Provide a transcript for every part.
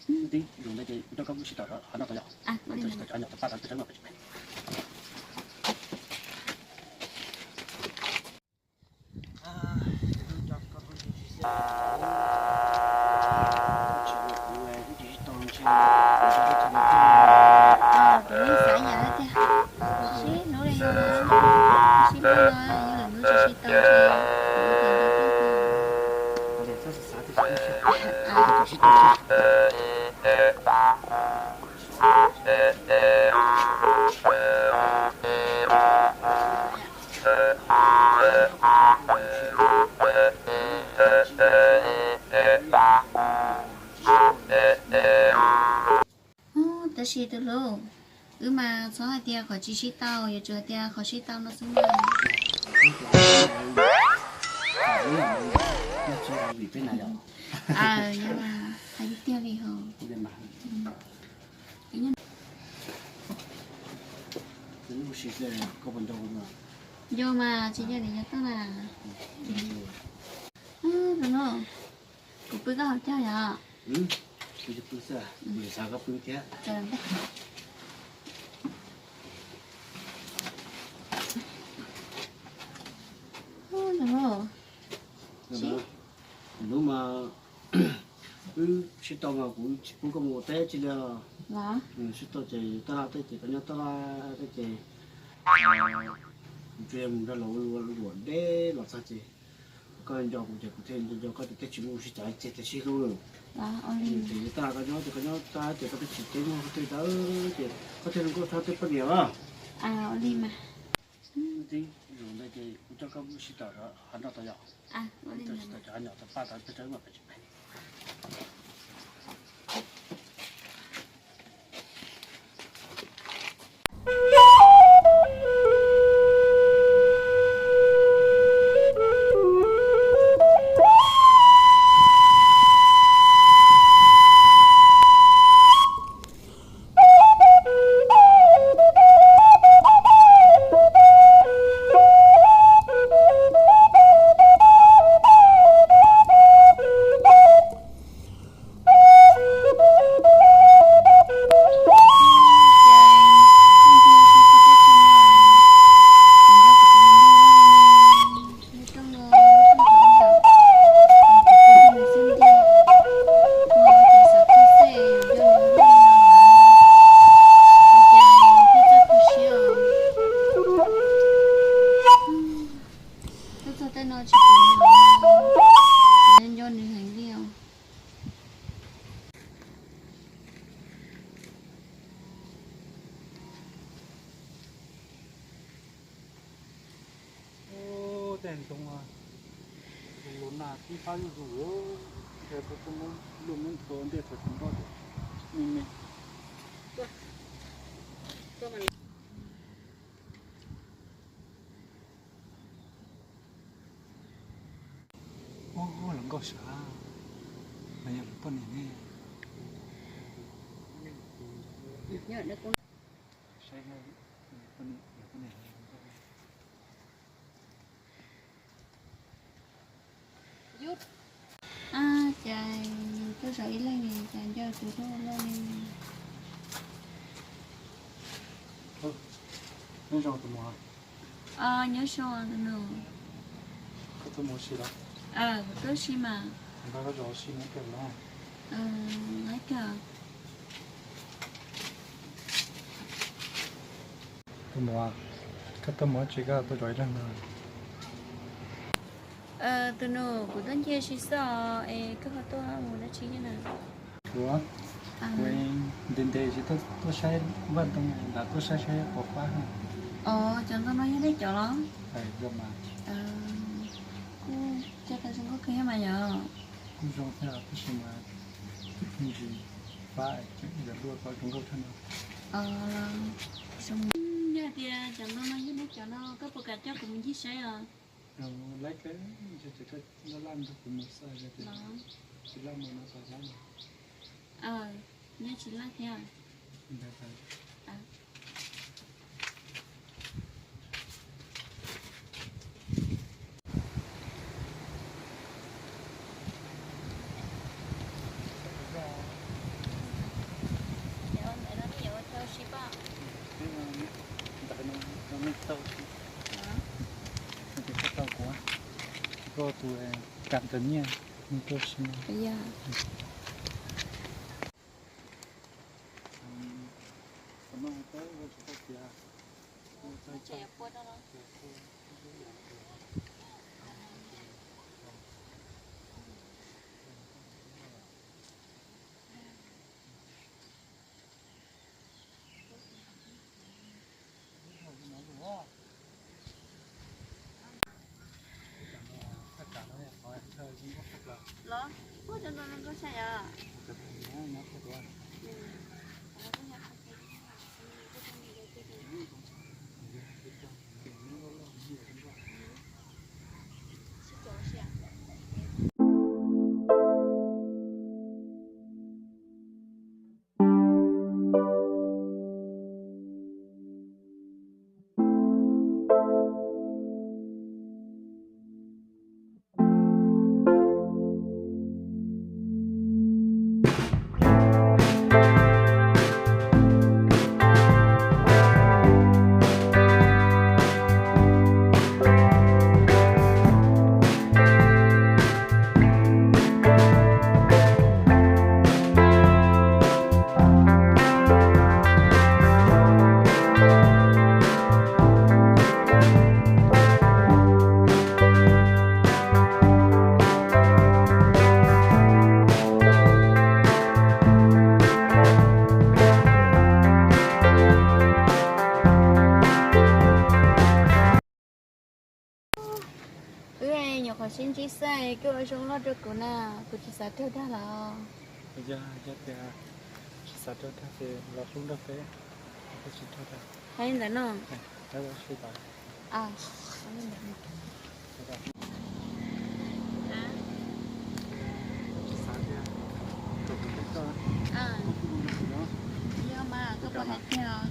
Tib zoo ntawd ces kuv coj koj mus sib tau hov no tau yom. Sib tau cov nyob tau paj tau peb rau no. Kuv yeej xav yam tiag, sib hlub li no, sib hlub no yog lwm hnub sib sib tau ces kuv ua tias nco koj tiag. Tab sis tus hlub, wb mas txhob hais tias qhov tsis sib tau, yuav tsum hais tias qhov sib tau no xwb mas. Yog hais tiag tiag li ho. Nco mas tsis yog li nyob toj na. Tus no, kuv pw koj hauv caug yom. Kuv pw xwb, kuv xav koj pw thiab. Hnub mas wb sib tau mas kuv tsis pub koj mus ua teb tsi li os. Sib tau ces tab laj teb ces koj nyob tab laj teb ces kuv tsuas yog mus nrog laus ua luam deb los txog ces koj nco kuv ces kuv thiaj nco nco koj ces thiaj tsis muaj sib cav ces thiaj sib hlub lawm. Ces tab laj koj nyob ces koj nyob tab ces koj twb tsis ceeb muaj qhov twg dawb ces koj thiaj zoo nkauj tshaj tej poj niam os. Ua li mas. Tib zoo ntawd ces kuv coj koj mus sib tau hov no tau yom. Sib tau cov nyob tau paj tau peb rau mas peb tsis pheej. Tuaj txog tej no tsis pom nws, nco nws heev li os. Tej ntoo, lus nas tib fab zuj zus, ntshe tuaj muab luj muab ntxhua ntej thaum tsis nroj ces me me. Ub, hluas nkauj sav, mas yog lawv poj niam ne. Saib, poj niam, poj niam. Cas tuaj saum ib leeg cas nco tus tuaj loj li. Nyob zoo tus muam. Nyob zoo tus nus. Koj tuaj mus si los? Kuv tuaj si mas. Nqa koj zos si neb kawg los? Neb kawg. Tus muam, koj tuaj mus dab tsi koj tuaj zov ib leeg no? Tus nus, kuv tuaj nce si xwb os, es koj ho tuaj mus dab tsi na? Kuv, kuv ntev ntev tsis tuaj saib vaj ntoo, lam tuaj saib saib quav fab. Os, cov ntoo no yog nej cov los? Kuj coj tau zoo nkauj kawg thiab mas yom. Kuj zoo thiab tab sis mas ntsis fab, yog luaj tau zoo nkauj thiab no. Yog tias cov ntoo no yog nej cov no koj puas kam coj kuv mus ncig saib os? Laib kawg, ntshe ces koj laj laj nrog kuv mus xwb, yog tias tsis laj mus no tau laib no. Nyob tsis laj thiab. Tus kam tau nyiaj tuaj si no. Los, puag rau no koj saib yom. Wb nyuam qhuav sib ntsib xwb, koj ua zoo loj rau kuv na, kuv tsis xav raug dag los? Yog, yog tias tsis xav raug dag ces los hlub nrog peb, peb tsis raug dag. Hais li ntawd no. Yog mas, koj puas hais tiag os?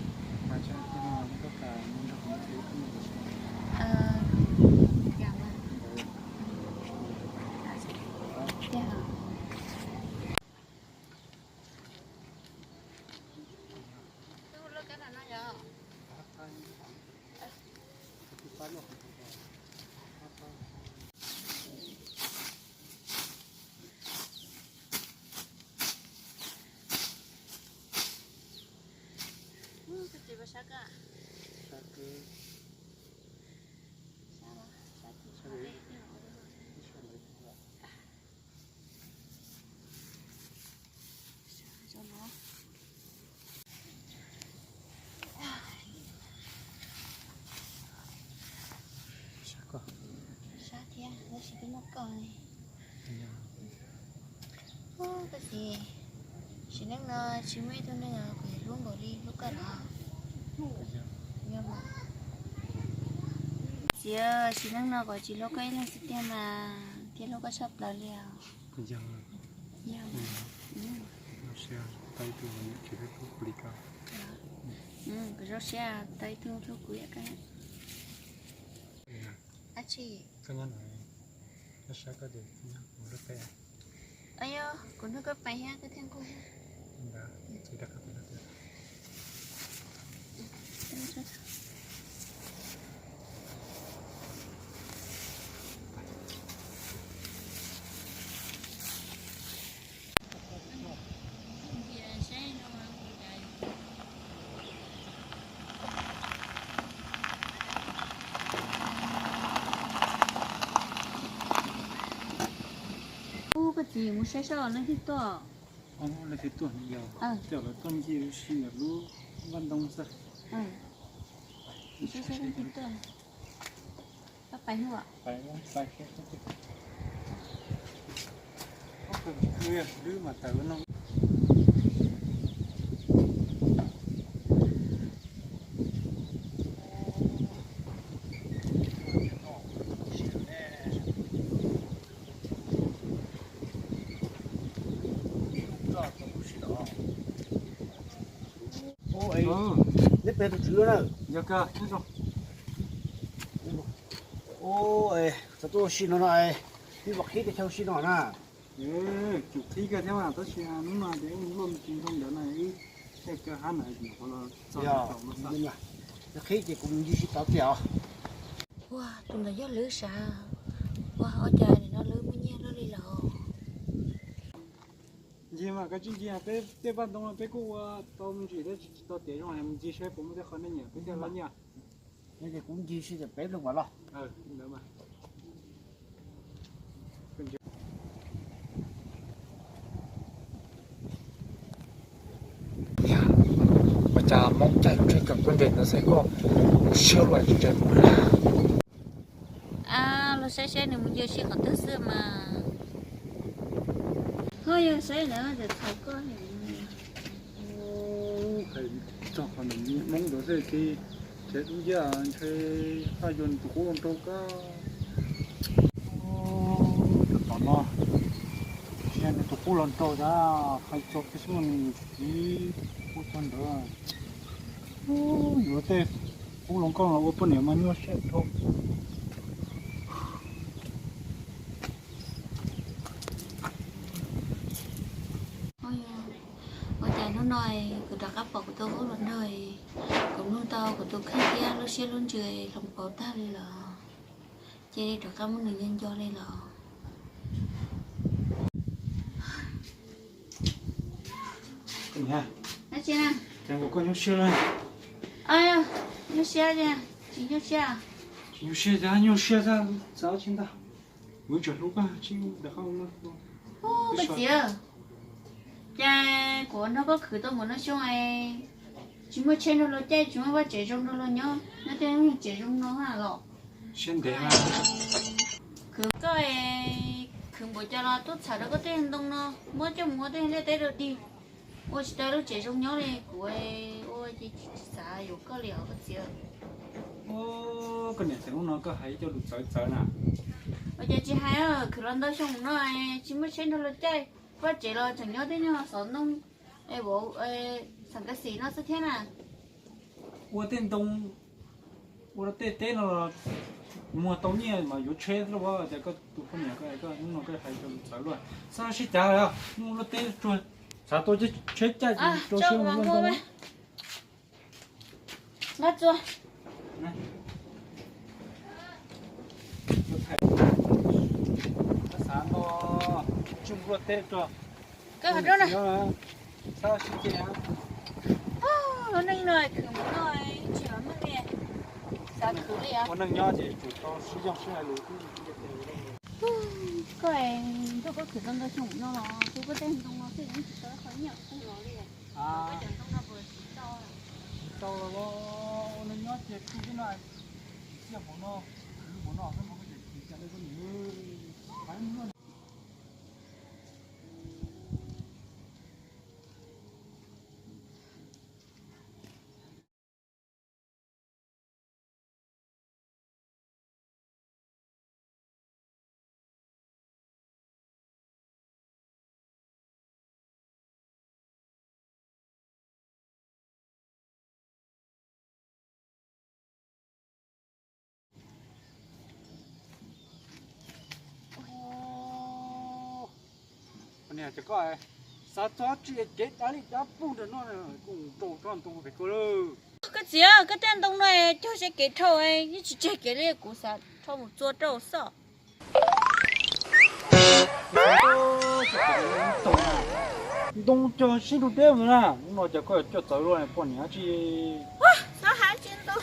Sab thiab, tab sis twb muaj koj li. Koj txiv, sim neej no tsis muaj ib tug neeg kuv yuav hlub npaum li hlub koj los. Txiv, sim neej no kuv tsis hlub koj ib leeg xwb tiag mas, thiaj hlub koj tshaj plaws li os. Kuv zoo siab tau ib tug hlub kuv yam koj. Dab tsi? Ayo, kuv nrog koj pais thiab koj thiaj nquag thiab. Ub, koj txiv, mus saib saib leej twg tuaj. Leej twg tuaj, coj lawv tuaj ncig ua si ntawm lub vaj ntoo xwb. Saib saib leej twg tuaj. Koj pais hu. Neb pem tus tswv na. Yog kawg, zoo. Ua, xav tuaj ua si no no, peb mam qhib tej chaw ua si no na. Tsum qhib kawg thiab mas, tab sis hnub no ces wb luaj me ntsis nroo ntawd na, wb thiaj kawg hab na, nyuam qhuav los txog. Qhib ces kuv mus ncig sib tov tiag os. Ua, tus ntawd yog lwm sav. Ua cas nim no lawv muaj nyiaj luaj li los? Ncig mas koj tsis ncig, peb tej paj ntoo no peb kuj ua tau me ntsis thiab, tsis tau tiav zoo, mus ncig saib puas muaj tej qhov nej nyiam peb thiaj los nyiaj. Ces kuv ncig seb peb lub vas los. Ua cas Hmoob caij tsheb kawm kub ntes ntawd xwb koj siab luaj tsis ntse mus na. Los saib saib nws mus ncig si qhov twg xwb mas. Ho yog saib lawm ces txhaum koj. Hais txog qhov ntawm Hmoob ntawd xwb ces, ces dub nciab ntshe haj yog nws tus qub los nraug koj. Tom no, nws tus qub los nraug tas, hais txog peb xub nws txiv qub txog ntawd. Yuav tej qub los nkauj los ua poj niam mas nyuaj siab dhau. Ua cas hnub no kuv rov qab pom kuv tus qub los nraug, kuv mloog tau kuv tus kheej thiab lub siab lub ntsws hloov pauv tag li los, cia li rov qab muab nws nco nco li los. Nyuaj siab, nyuaj siab, tsis nyuaj siab, tsis nyuaj siab, nyuaj siab, txav tsis ntag. Kuv tseem hlub koj tsis ntag. Koj txiv, ces kuv nrog koj khwv tau npaum no xyoo, tsis muaj tsheb nrog luag caij, tsis muaj vaj tsev zoo nrog luag nyob, nyob tej tsev zoo no los siab ntev. Khwv koj, khwv npaum cas los tuaj txhawm rau koj tej ntoo no, muab coj mus ua tej liaj teb rau dig, ua tsis tau lub tsev zoo nyob li. Kuv ua ces tsis xav yuav koj li os koj txiv. Koj niam, txawm hnub no koj hais coj lus txawv txawv na. Ua ces tsis hais, khwv los ntau xyoo no tsis muaj tsheb nrog luag caij, vaj tsev los tseem nyob tej nyuag xov ntoo, vauv, xam kas xim no xwb thiab na. Ua tej ntoo, ua tej teb no los muag tau nyiaj mas yuav tsheb xwb los, cas koj tus poj niam ko, koj hnub no koj hais cov lus txawv luaj. Xav sib cav lawm, muaj luaj teb tsuag, xav tau tsheb caij rau siab mus luaj ntoo. Nqa txua. Xav tau tsis mus luaj teb tsuag. Koj hais rau na. Lub neej no khwv mus no tsis meej li, xav khwv li os. Ua neej nyob ces tsum tau sib yoog sib hais lus. Koj, nrog koj khwv tau ntau xyoo no los tu koj tej ntoo no xwb yeej tsis tau qhov nyiaj kuv los li. Koj cov ntoo no puas siv tau? Siv tau los, ua neej nyob ces tu xwb na. Tsiaj npaum no, khwv npaum no xwb mas koj tseem khwv cas li koj niam. Niam, ces koj xav txog tsis kev dab li dab pug nrog no, kuv nrau rau ntoo pem koj lawm. Koj txiv, koj tej ntoo no cog seb kev dhau, yeej tsis tseg kev li, kuv xav rho mus txua rau xwb. Ntoo cog sib rau deb mus na, hnub no cas koj coj txawv luaj poj niam tsis. Xav hais tsis ntau.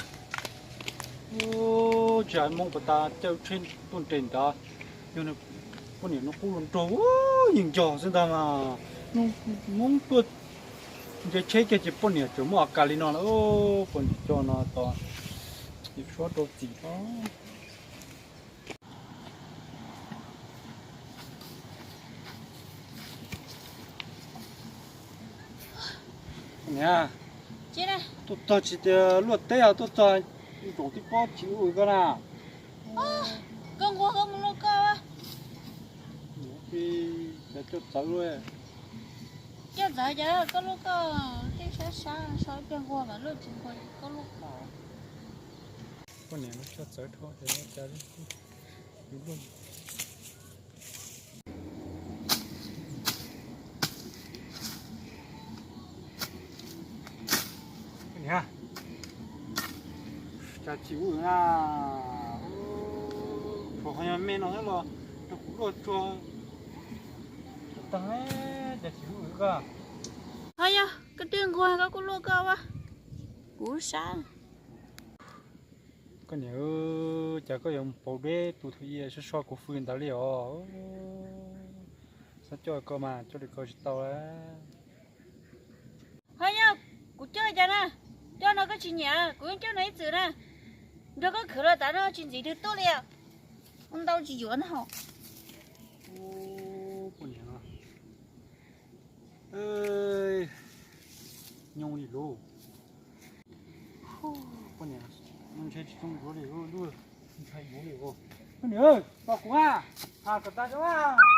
Tsis hais Hmoob puas tas caij tsheb tuaj nres nrad, yog poj niam no qub los nraug yeej ncog xwb ntag mas. Hmoob tuaj nce tsheb kiag ces poj niam tseem muaj kas li no lawm, poj niam coj no tos, suab rau txim os. Niam, tuaj txog tsis tias luaj teb os, tuaj txog ntsoov tib pob tsis ua koj na. Koj nquag koj mus luaj koj. Cas coj txawv luaj. Coj txawv cas koj luaj koj, tej sab sab so coj nquag mas luaj tsis nquag koj luaj koj. Poj niam no coj txawv dhau cas. Niam, cas tsis ua na, tshuav Ho yog me no xwb los rau kuv luaj tsuag tag, cas tsis hlub koj. Ho yog koj twb nquag koj kuj luaj koj ua, kuv sab. Koj niam, cas koj yuav mus pauv deb tus thaum i so so kuv fws ntawd li os. Xav coj koj mas coj li koj tsis tau. Ho yog kuv coj cas na, coj no koj tsis nyiam, kuv yeej coj no ib txwm na. Nrog koj khwv los tav no tsis ntxiv twg tuaj li. Ua ntau tsis yuav na ho. Poj niam, nyob li lub, poj niam, ntshe tsis zoo yuav li lub, ntshai yuav li. Poj niam, tos kuv a, ha kom tas zoo a.